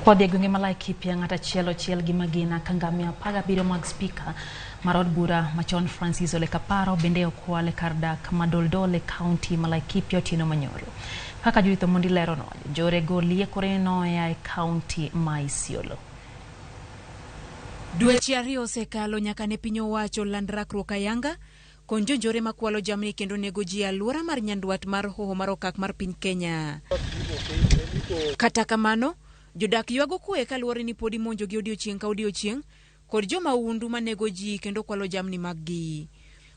Wadhi e gwenge ma Laikipia, ng'at achiel ochiel gi magina ka ngamia 17 mag spika mar od bura machon Francis Ole Kaparo bende okwal e kar dak ma Doldol e kaunti ma Laikipia otieno manyoro. Kaka Judith Omondi leronwa, jonjorego liekore noa e kaunti ma Isiolo. Dweche 2 osekalo nyaka ne piny owacho land rakruok ayanga kon jonjore makwalo jamni kendo nego ji e alwora mar nyandwat mar hoho mar okak mar piny Kenya. Kata kamano, jodak ywago kwe kaluwore ni pod imonjogi odiochieng' ka odiochieng' kod jomahundu manego ji kendo kwalo jamni maggi.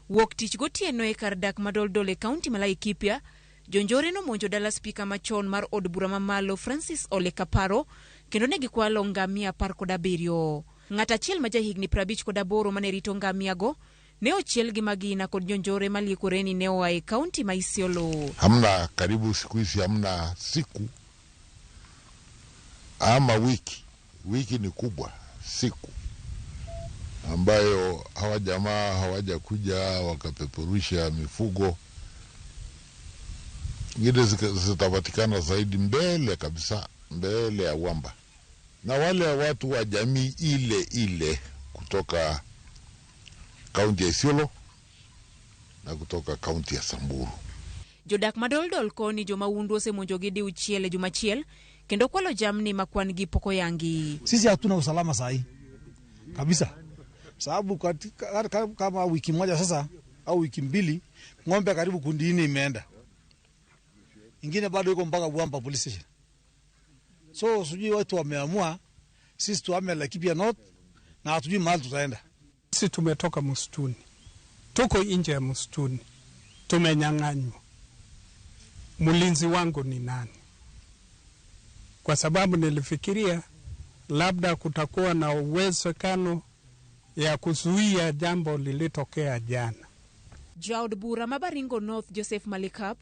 Wuok tich gotieno e kar dak ma Doldol e kaunti ma Laikipia, jonjore nomonjo dala spika machon mar od bura mamalo Francis Ole Kaparo kendo ne gikwalo ngamia 17. Ng'at achiel ma jahigni 58 mane rito ngamiago ne ochiel gi magina kod jonjore maliekore ni ne oa e kaunti ma Isiolo. Hamna karibu siku hizi hamna siku ama wiki, wiki ni kubwa, siku ambayo hawa jamaa hawajakuja wakapeperusha mifugo ingine zitapatikana zaidi mbele kabisa, mbele ya Wamba, na wale watu wa jamii ile ile kutoka kaunti ya Isiolo na kutoka kaunti ya Samburu. Jodak ma Doldol koni jomahundu osemonjogi diuchiel e juma achiel kendo kwalo jamni ma kwan gi pok oyangi. Sisi hatuna usalama saa hii kabisa, sababu katika, kama wiki moja sasa au wiki 2 ng'ombe karibu kundi 4 imeenda, ingine bado iko mpaka Bwamba police station. So sijui watu wameamua sisi tuhame Laikipia North na hatujui mahali tutaenda. Sisi tumetoka msituni, tuko nje ya msituni, tumenyang'anywa. Mlinzi wangu ni nani? Kwa sababu nilifikiria labda kutakuwa na uwezekano ya kuzuia jambo lilitokea jana. Jaod bura ma Baringo North Joseph Malikap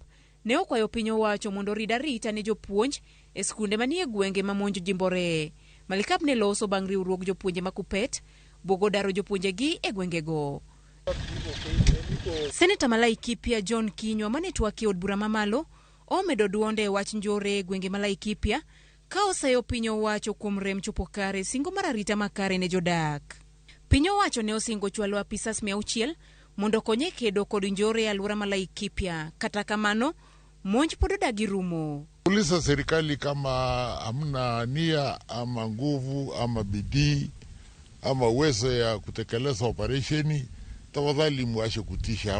ne okwayo piny owacho mondo orid arita ne jopuonj e skunde manie gwenge ma monjo jimbore. Malikap ne loso bang' riwruog jopuonje ma Kupet buogo daro jopuonjegi e gwengego. Seneta ma Laikipia John Kinyua mane twak e od bura mamalo omedo duonde e wach njore e gwenge ma Laikipia ka oseyo piny owacho kuom rem chopo kare singo mar arita makare ne jodak. Piny owacho ne osingo chwalo apisas 600 mondo okony e kedo kod njore e alwora ma Laikipia. Kata kamano, monj pod odagi rumo. Uliza serikali kama hamna nia ama nguvu ama bidii ama uwezo ya kutekeleza operesheni, tafadhali muache kutisha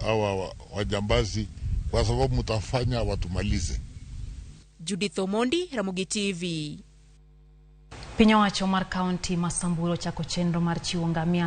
hawa wajambazi, kwa sababu mtafanya watumalize. Judith Omondi, Ramogi TV. Piny owacho mar kaunti ma Samburu ochako chenro mar chiwo ngamia